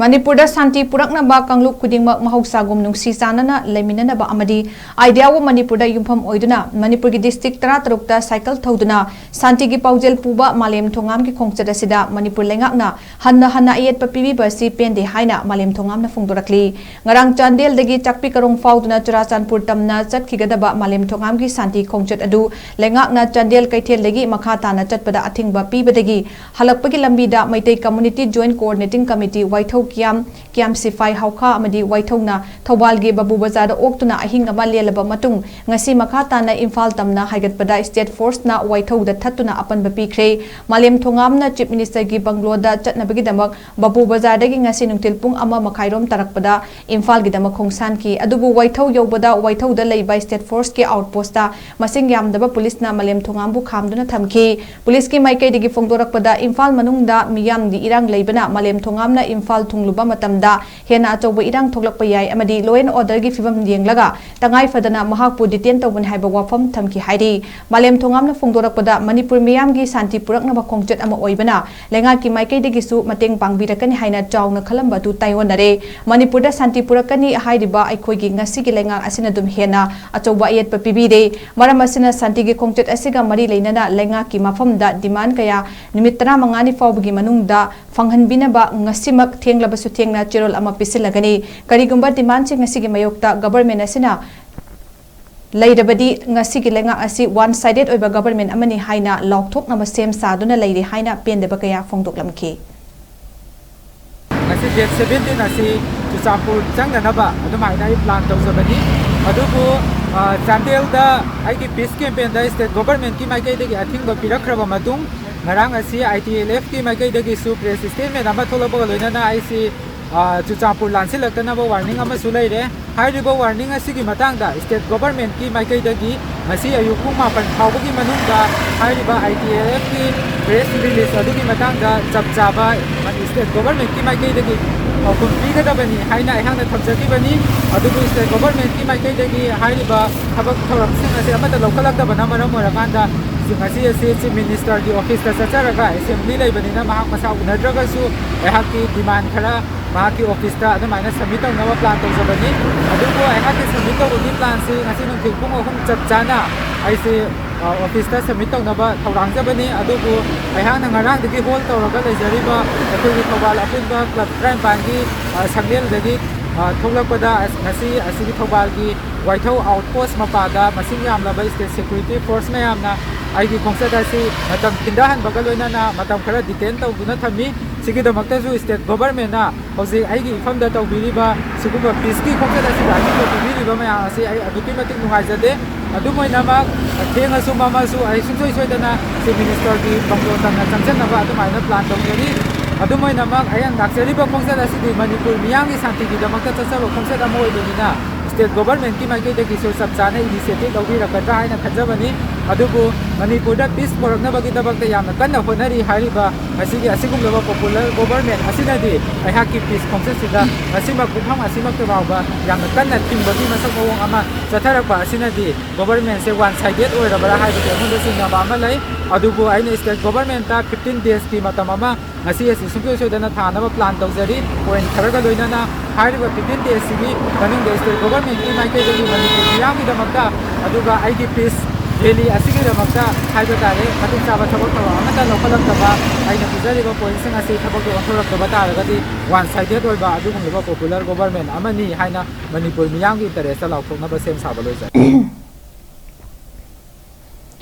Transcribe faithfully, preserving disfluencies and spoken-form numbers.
ꯃꯅꯤꯄꯨꯔꯗ ꯁꯥꯟꯇꯤ ꯄꯨꯔꯛꯅꯕ ꯀꯥꯡꯂꯨꯞ ꯈꯨꯗꯤꯡꯃꯛ ꯃꯍꯧꯁꯥꯒꯨꯝ ꯅꯨꯡꯁꯤ ꯆꯥꯟꯅꯅ ꯂꯩꯃꯤꯟꯅꯅꯕ ꯑꯃꯗꯤ Idea of Manipur ꯗ ꯌꯨꯝꯐꯝ ꯑꯣꯏꯗꯨꯅ ꯃꯅꯤꯄꯨꯔꯒꯤ district ꯇꯔꯥꯇꯔꯨꯛꯇ cycle ꯊꯧꯗꯨꯅ ꯁꯥꯟꯇꯤꯒꯤ ꯄꯥꯎꯖꯦꯜ ꯄꯨꯕ ꯃꯥꯂꯦꯝ ꯊꯣꯉꯥꯝꯒꯤ ꯈꯣꯡꯆꯠ ꯑꯁꯤꯗ ꯃꯅꯤꯄꯨꯔ ꯂꯩꯉꯥꯛꯅ ꯍꯟꯅ ꯍꯟꯅ ꯑꯌꯦꯠꯄ ꯄꯤꯕꯤꯕ ꯑꯁꯤ ꯄꯦꯟꯗꯦ ꯍꯥꯏꯅ ꯃꯥꯂꯦꯝ ꯊꯣꯉꯥꯝꯅ ꯐꯣꯡꯗꯣꯔꯛꯂꯤ꯫ ꯉꯔꯥꯡ ꯆꯥꯟꯗꯦꯜꯗꯒꯤ ꯆꯥꯛꯄꯤ ꯀꯔꯣꯡ ꯐꯥꯎꯗꯨꯅ ꯆꯨꯔꯥꯆꯥꯟꯄꯨꯔ ꯇꯝꯅ ꯆꯠꯈꯤꯒꯗꯕ ꯃꯥꯂꯦꯝ ꯊꯣꯉꯥꯝꯒꯤ ꯁꯥꯟꯇꯤ ꯈꯣꯡꯆꯠ ꯑꯗꯨ ꯂꯩꯉꯥꯛꯅ ꯆꯥꯟꯗꯦꯜ ꯀꯩꯊꯦꯜꯗꯒꯤ ꯃꯈꯥ ꯇꯥꯅ ꯆꯠꯄꯗ ꯑꯊꯤꯡꯕ ꯄꯤꯕꯗꯒꯤ ꯍꯜꯂꯛꯄꯒꯤ ꯂꯝꯕꯤꯗ Meitei Community Joint Coordinating Committee ꯋꯥꯏꯊꯧ ꯀꯤꯌꯥꯝ, ꯀꯤꯌꯥꯝ ꯁꯤꯐꯥꯏ ꯍꯥꯎꯈꯥ ꯑꯃꯗꯤ ꯋꯥꯏꯊꯧꯅ ꯊꯧꯕꯥꯜꯒꯤ ꯕꯥꯕꯨ ꯕꯖꯥꯔꯗ ꯑꯣꯛꯇꯨꯅ ꯑꯍꯤꯡ ꯑꯃ ꯂꯦꯜꯂꯕ ꯃꯇꯨꯡ ꯉꯁꯤ ꯃꯈꯥ ꯇꯥꯅ ꯏꯝꯐꯥꯜ ꯇꯝꯅ ꯍꯥꯏꯒꯠꯄꯗ state force ꯅ ꯋꯥꯏꯊꯧꯗ ꯊꯠꯇꯨꯅ ꯑꯄꯟꯕ ꯄꯤꯈ꯭ꯔꯦ꯫ ꯃꯥꯂꯦꯝ ꯊꯣꯉꯥꯝꯅ Chief Minister ꯒꯤ bungalow ꯗ ꯆꯠꯅꯕꯒꯤꯗꯃꯛ ꯕꯥꯕꯨ ꯕꯖꯥꯔꯗꯒꯤ ꯉꯁꯤ ꯅꯨꯡꯊꯤꯜ ꯄꯨꯡ ꯑꯃ ꯃꯈꯥꯏꯔꯣꯝ ꯇꯥꯔꯛꯄꯗ ꯏꯝꯐꯥꯜꯒꯤꯗꯃꯛ ꯈꯣꯡꯁꯥꯟꯈꯤ꯫ ꯑꯗꯨꯕꯨ ꯋꯥꯏꯊꯧ ꯌꯧꯕꯗ ꯋꯥꯏꯊꯧꯗ ꯂꯩꯕ state force ꯀꯤ outpost ꯇ ꯃꯁꯤꯡ ꯌꯥꯝꯗꯕ ꯄꯨꯂꯤꯁꯅ ꯃꯥꯂꯦꯝ ꯊꯣꯉꯥꯝꯕꯨ ꯈꯥꯝꯗꯨꯅ ꯊꯝꯈꯤ꯫ ꯄꯨꯂꯤꯁꯀꯤ ꯃꯥꯏꯀꯩꯗꯒꯤ ꯐꯣꯡꯗꯣꯔꯛꯄꯗ ꯏꯝꯐꯥꯜ ꯃꯅꯨꯡꯗ ꯃꯤꯌꯥꯝꯒꯤ ꯏꯔꯥꯡ ꯂꯩꯕꯅ ꯃꯥꯂꯦꯝ ꯊꯣꯉꯥꯝꯅ ꯏꯝꯐꯥꯜ ꯊꯨꯡꯂꯨꯕ ꯃꯇꯝꯗ ꯍꯦꯟꯅ ꯑꯆꯧꯕ ꯏꯔꯥꯡ ꯊꯣꯛꯂꯛꯄ ꯌꯥꯏ ꯑꯃꯗꯤ law and order ꯒꯤ ꯐꯤꯕꯝ ꯌꯦꯡꯂꯒ ꯇꯉꯥꯏ ꯐꯗꯅ ꯃꯍꯥꯛꯄꯨ detain ꯇꯧꯒꯅꯤ ꯍꯥꯏꯕ ꯋꯥꯐꯝ ꯊꯝꯈꯤ ꯍꯥꯏꯔꯤ꯫ ꯃꯥꯂꯦꯝ ꯊꯣꯉꯥꯝꯅ ꯐꯣꯡꯗꯣꯔꯛꯄꯗ ꯃꯅꯤꯄꯨꯔ ꯃꯤꯌꯥꯝꯒꯤ ꯁꯥꯟꯇꯤ ꯄꯨꯔꯛꯅꯕ ꯈꯣꯡꯆꯠ ꯑꯃ ꯑꯣꯏꯕꯅ ꯂꯩꯉꯥꯛꯀꯤ ꯃꯥꯏꯀꯩꯗꯒꯤꯁꯨ ꯃꯇꯦꯡ ꯄꯥꯡꯕꯤꯔꯛꯀꯅꯤ ꯍꯥꯏꯅ ꯆꯥꯎꯅ ꯈꯜꯂꯝꯕ ꯑꯗꯨ ꯇꯥꯏꯑꯣꯟꯅꯔꯦ꯫ ꯃꯅꯤꯄꯨꯔꯗ ꯁꯥꯟꯇꯤ ꯄꯨꯔꯛꯀꯅꯤ ꯍꯥꯏꯔꯤꯕ ꯑꯩꯈꯣꯏꯒꯤ ꯉꯁꯤꯒꯤ ꯂꯩꯉꯥꯛ ꯑꯁꯤꯅ ꯑꯗꯨꯝ ꯍꯦꯟꯅ ꯑꯆꯧꯕ ꯑꯌꯦꯠꯄ ꯄꯤꯕꯤꯔꯦ꯫ ꯃꯔꯝ ꯑꯁꯤꯅ ꯁꯥꯟꯇꯤꯒꯤ ꯈꯣꯡꯆꯠ ꯑꯁꯤꯒ ꯃꯔꯤ ꯂꯩꯅꯅ ꯂꯩꯉꯥꯛꯀꯤ ꯃꯐꯝꯗ demand ꯀꯌꯥ ꯅꯨꯃꯤꯠ ꯇꯔꯥꯃꯉꯥꯅꯤ ꯐꯥꯎꯕꯒꯤ ꯃꯅꯨꯡꯗ ꯐꯪꯍꯟꯕꯤꯅꯕ ꯉꯁꯤꯃꯛ ꯊꯦꯡꯂꯕꯁꯨ ꯊꯦꯡꯅ ꯆꯦꯔꯣꯜ ꯑꯃ ꯄꯤꯁꯤꯜꯂꯒꯅꯤ꯫ ꯀꯔꯤꯒꯨꯝꯕ demand ꯁꯤꯡ ꯑꯁꯤꯒꯤ ꯃꯥꯌꯣꯛꯇ government ꯑꯁꯤꯅ ꯂꯩꯔꯕꯗꯤ ꯉꯁꯤꯒꯤ ꯂꯩꯉꯥꯛ ꯑꯁꯤ one sided ꯑꯣꯏꯕ government ꯑꯃꯅꯤ ꯍꯥꯏꯅ ꯂꯥꯎꯊꯣꯛꯅꯕ ꯁꯦꯝ ꯁꯥꯗꯨꯅ ꯂꯩꯔꯤ ꯍꯥꯏꯅ ꯄꯦꯟꯗꯕ ꯀꯌꯥ ꯐꯣꯡꯗꯣꯛꯂꯝꯈꯤ꯫ ꯉꯁꯤ date seventeen ꯑꯁꯤ ꯆꯨꯔꯆꯥꯟꯄꯨꯔ ꯆꯪꯅꯅꯕ ꯑꯗꯨꯃꯥꯏꯅ ꯑꯩ plan ꯇꯧꯖꯕꯅꯤ꯫ ꯑꯗꯨꯕꯨ, ꯑ, ꯆꯥꯟꯗꯦꯜꯗ ꯑꯩꯒꯤ peace campaignꯗ state governmentꯀꯤ ꯃꯥꯏꯀꯩꯗꯒꯤ ꯑꯊꯤꯡꯕ ꯄꯤꯔꯛꯈ꯭ꯔꯕ ꯃꯇꯨꯡ, ꯉꯔꯥꯡ ꯑꯁꯤ ITLFꯀꯤ ꯃꯥꯏꯀꯩꯗꯒꯤꯁꯨ press statement ꯑꯃ ꯊꯣꯛꯂꯛꯄꯒ ꯂꯣꯏꯅꯅ ꯑꯩꯁꯤ, ꯑ, ꯆꯨꯔꯆꯥꯟꯄꯨꯔ ꯂꯥꯟꯁꯤꯜꯂꯛꯇꯅꯕ warning ꯑꯃꯁꯨ ꯂꯩꯔꯦ꯫ ꯍꯥꯏꯔꯤꯕ warning ꯑꯁꯤꯒꯤ ꯃꯇꯥꯡꯗ state governmentꯀꯤ ꯃꯥꯏꯀꯩꯗꯒꯤ ꯉꯁꯤ ꯑꯌꯨꯛ ꯄꯨꯡ ꯃꯥꯄꯟ ꯐꯥꯎꯕꯒꯤ ꯃꯅꯨꯡꯗ ꯍꯥꯏꯔꯤꯕ ITLFꯀꯤ press release ꯑꯗꯨꯒꯤ ꯃꯇꯥꯡꯗ ꯆꯞ ꯆꯥꯕ state governmentꯀꯤ ꯃꯥꯏꯀꯩꯗꯒꯤ ꯄꯥꯎꯈꯨꯝ ꯄꯤꯒꯗꯕꯅꯤ ꯍꯥꯏꯅ ꯑꯩꯍꯥꯛꯅ ꯊꯝꯖꯈꯤꯕꯅꯤ꯫ ꯑꯗꯨꯕꯨ state governmentꯀꯤ ꯃꯥꯏꯀꯩꯗꯒꯤ ꯍꯥꯏꯔꯤꯕ ꯊꯕꯛ ꯊꯧꯔꯝꯁꯤꯡ ꯑꯁꯤ ꯑꯃꯠꯇ ꯂꯧꯈꯠꯂꯛꯇꯕꯅ ꯃꯔꯝ ꯑꯣꯏꯔꯀꯥꯟꯗ ꯉꯁꯤ ꯑꯁꯤ Chief Ministerꯒꯤ officeꯇ ꯆꯠꯆꯔꯒ assembly ꯂꯩꯕꯅꯤꯅ ꯃꯍꯥꯛ ꯃꯁꯥ ꯎꯅꯗ꯭ꯔꯒꯁꯨ ꯑꯩꯍꯥꯛꯀꯤ demand ꯈꯔ ꯃꯍꯥꯛꯀꯤ ꯑꯣꯐꯤꯁꯇ ꯑꯗꯨꯃꯥꯏꯅ ꯁꯕꯃꯤꯠ ꯇꯧꯅꯕ ꯄ꯭ꯂꯥꯟ ꯇꯧꯖꯕꯅꯤ꯫ ꯑꯗꯨꯕꯨ ꯑꯩꯍꯥꯛꯀꯤ ꯁꯕꯃꯤꯠ ꯇꯧꯕꯒꯤ ꯄ꯭ꯂꯥꯟꯁꯤ ꯉꯁꯤ ꯅꯨꯡꯊꯤꯜ ꯄꯨꯡ ꯑꯍꯨꯝ ꯆꯞ ꯆꯥꯅ ꯑꯩꯁꯤ, ꯑ, ꯑꯣꯐꯤꯁꯇ ꯁꯕꯃꯤꯠ ꯇꯧꯅꯕ ꯊꯧꯔꯥꯡꯖꯕꯅꯤ꯫ ꯑꯗꯨꯕꯨ ꯑꯩꯍꯥꯛꯅ ꯉꯔꯥꯡꯗꯒꯤ ꯍꯣꯜ ꯇꯧꯔꯒ ꯂꯩꯖꯔꯤꯕ ꯑꯩꯈꯣꯏꯒꯤ ꯊꯧꯕꯥꯜ ꯑꯄꯨꯟꯕ ꯀ꯭ꯂꯕ ꯇꯔꯥꯅꯤꯄꯥꯟꯒꯤ, ꯑ, ꯁꯪꯂꯦꯟꯗꯒꯤ, ꯑ, ꯊꯣꯛꯂꯛꯄꯗ ꯑꯁ-, ꯉꯁꯤ ꯑꯁꯤꯒꯤ ꯊꯧꯕꯥꯜꯒꯤ ꯋꯥꯏꯊꯧ ꯑꯥꯎꯠꯄꯣꯁ ꯃꯄꯥꯗ ꯃꯁꯤꯡ ꯌꯥꯝꯂꯕ ꯁ꯭ꯇꯦꯠ ꯁꯦꯀ꯭ꯌꯨꯔꯤꯇꯤ ꯐꯣꯔꯁ ꯃꯌꯥꯝꯅ ꯑꯩꯒꯤ ꯈꯣꯡꯆꯠ ꯑꯁꯤ ꯃꯇꯝ ꯊꯤꯟꯊꯍꯟꯕꯒ ꯂꯣꯏꯅꯅ ꯃꯇꯝ ꯈꯔ ꯗꯤꯇꯦꯟ ꯇꯧꯗꯨꯅ ꯊꯝꯃꯤ꯫ ꯁꯤꯒꯤꯗꯃꯛꯇꯁꯨ ꯁ꯭ꯇꯦꯠ ꯒꯣꯚꯔꯟꯃꯦꯟꯅ ꯍꯧꯖꯤꯛ ꯑꯩꯒꯤ ꯏꯐꯝꯗ ꯇꯧꯕꯤꯔꯤꯕ ꯁꯤꯒꯨꯝꯕ ꯄꯤꯁꯀꯤ ꯈꯣꯡꯆꯠ ꯑꯁꯤꯗ ꯑꯍꯤꯡꯕ ꯄꯤꯕꯤꯔꯤꯕ ꯃꯌꯥꯝ ꯑꯁꯤ ꯑꯩ ꯑꯗꯨꯛꯀꯤ ꯃꯇꯤꯛ ꯅꯨꯡꯉꯥꯏꯖꯗꯦ꯫ ꯑꯗꯨꯝ ꯑꯣꯏꯅꯃꯛ, ꯊꯦꯡꯉꯁꯨ ꯃꯝꯃꯁꯨ ꯑꯩ ꯁꯨꯡꯁꯣꯏ ꯁꯣꯏꯗꯅ ꯆꯤꯐ ꯃꯤꯅꯤꯁꯇꯔꯒꯤ ꯕꯪꯒ꯭ꯂꯣ ꯇꯝꯅ ꯆꯪꯁꯤꯟꯅꯕ ꯑꯗꯨꯃꯥꯏꯅ ꯄ꯭ꯂꯥꯟ ꯇꯧꯖꯔꯤ꯫ ꯑꯗꯨꯝ ꯑꯣꯏꯅꯃꯛ ꯑꯩꯅ ꯂꯥꯛꯆꯔꯤꯕ ꯈꯣꯡꯆꯠ ꯑꯁꯤꯗꯤ ꯃꯅꯤꯄꯨꯔ ꯃꯤꯌꯥꯝꯒꯤ ꯁꯥꯟꯇꯤꯒꯤꯗꯃꯛꯇ ꯆꯠꯆꯕ ꯈꯣꯡꯆꯠ ꯑꯃ ꯑꯣꯏꯕꯅꯤꯅ ꯁ꯭ꯇꯦꯠ ꯒꯣꯚꯔꯟꯃꯦꯟꯠꯀꯤ ꯃꯥꯏꯀꯩꯗꯒꯤꯁꯨ ꯆꯞ ꯆꯥꯅ ꯏꯅꯤꯁꯤꯌꯦꯇꯤꯚ ꯂꯧꯕꯤꯔꯛꯀꯗ꯭ꯔꯥ ꯍꯥꯏꯅ ꯈꯟꯖꯕꯅꯤ꯫ ꯑꯗꯨꯕꯨ ꯃꯅꯤꯄꯨꯔꯗ ꯄꯤꯁ ꯄꯨꯔꯛꯅꯕꯒꯤꯗꯃꯛꯇ ꯌꯥꯝꯅ ꯀꯟꯅ ꯍꯣꯠꯅꯔꯤ ꯍꯥꯏꯔꯤꯕ ꯉꯁꯤꯒꯤ ꯑꯁꯤꯒꯨꯝꯂꯕ ꯄꯣꯄꯨꯂꯔ ꯒꯣꯚꯔꯟꯃꯦꯟꯠ ꯑꯁꯤꯅꯗꯤ ꯑꯩꯍꯥꯛꯀꯤ ꯄꯤꯁ ꯈꯣꯡꯆꯠꯁꯤꯗ ꯉꯁꯤꯃꯛ ꯄꯨꯡꯐꯝ ꯑꯁꯤꯃꯛꯇ ꯐꯥꯎꯕ ꯌꯥꯝꯅ ꯀꯟꯅ ꯊꯤꯡꯕꯒꯤ ꯃꯁꯛ ꯃꯑꯣꯡ ꯑꯃ ꯆꯠꯊꯔꯛꯄ ꯑꯁꯤꯅꯗꯤ ꯒꯣꯚꯔꯟꯃꯦꯟꯠꯁꯦ ꯋꯥꯟ ꯁꯥꯏꯗꯦꯠ ꯑꯣꯏꯔꯕ꯭ꯔꯥ ꯍꯥꯏꯕꯒꯤ ꯑꯩꯉꯣꯟꯗ ꯆꯤꯡꯅꯕ ꯑꯃ ꯂꯩ꯫ ꯑꯗꯨꯕꯨ ꯑꯩꯅ ꯁ꯭ꯇꯦꯠ ꯒꯣꯚꯔꯟꯃꯦꯟꯠꯇ ꯐꯤꯐꯇꯤꯟ ꯗꯦꯖꯀꯤ ꯃꯇꯝ ꯑꯃ ꯉꯁꯤ ꯑꯁꯤ ꯁꯨꯡꯁꯣꯏ ꯁꯣꯏꯗꯅ ꯊꯥꯅꯕ ꯄ꯭ꯂꯥꯟ ꯇꯧꯖꯔꯤ꯫ ꯄꯣꯏꯟꯠ ꯈꯔꯒ ꯂꯣꯏꯅꯅ ꯍꯥꯏꯔꯤꯕ ꯐꯤꯐꯇꯤꯟ ꯗꯦꯖꯁꯤꯒꯤ ꯃꯅꯨꯡꯗ ꯁ꯭ꯇꯦꯠ ꯒꯣꯚꯔꯟꯃꯦꯟꯠꯀꯤ ꯃꯥꯏꯀꯩꯗꯒꯤ ꯃꯅꯤꯄꯨꯔ ꯃꯤꯌꯥꯝꯒꯤꯗꯃꯛꯇ, ꯑꯗꯨꯒ ꯑꯩꯒꯤ ꯄꯤꯁ ꯔꯦꯂꯤ ꯑꯁꯤꯒꯤꯗꯃꯛꯇ ꯍꯥꯏꯕ ꯇꯥꯔꯦ, ꯃꯇꯤꯛ ꯆꯥꯕ ꯊꯕꯛ ꯊꯧꯔꯝ ꯑꯃꯠꯇ ꯂꯧꯈꯠꯂꯛꯇꯕ, ꯑꯩꯅ ꯄꯤꯖꯔꯤꯕ ꯄꯣꯏꯟꯠꯁꯤꯡ ꯑꯁꯤ ꯊꯕꯛꯇ ꯑꯣꯟꯊꯣꯔꯛꯇꯕ ꯇꯥꯔꯒꯗꯤ ꯋꯥꯟ ꯁꯥꯏꯗꯦꯠ ꯑꯣꯏꯕ ꯑꯗꯨꯒꯨꯝꯂꯕ ꯄꯣꯄꯨꯂꯔ ꯒꯣꯚꯔꯟꯃꯦꯟꯠ ꯑꯃꯅꯤ ꯍꯥꯏꯅ ꯃꯅꯤꯄꯨꯔ ꯃꯤꯌꯥꯝꯒꯤ ꯏꯟꯇꯔꯦꯁꯇ ꯂꯥꯎꯊꯣꯛꯅꯕ ꯁꯦꯝ ꯁꯥꯕ ꯂꯣꯏꯖꯔꯦ꯫